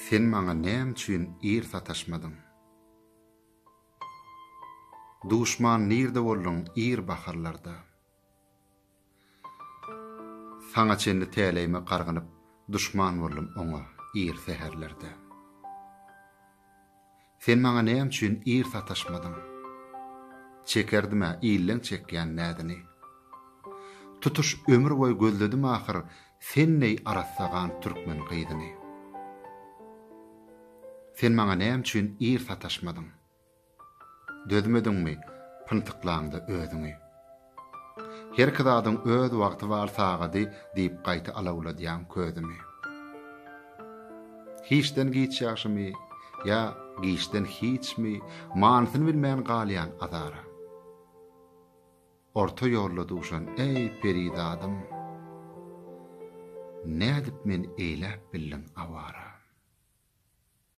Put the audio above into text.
Sen maňa näme üçin ir sataşmadyň? Duşman nirde bolduň ir baharlarda? Saňa çenli täleýime gargynyp duşman boldum oňa ir säherlerde. Sen maňa näme üçin ir sataşmadyň? Çekerdim-ä illeň çekýän näzini. Tutuş ömür boýy gözledim ahyr sen deý arassa gan türkmen gyzyny. Sen maňa näme üçin ir sataşmadyň? Dözmediňmi pyntyklaňda özüňi? Herki zadyň öz wagty bar sagady diýip gaýta alawladýaň közümi. Hiçden giç ýagşymy ýa giçden hiçmi manysyny bilmän galýan azara. Orta ýolda duşan eý perizadym nädip meni eýläp bildiň awara.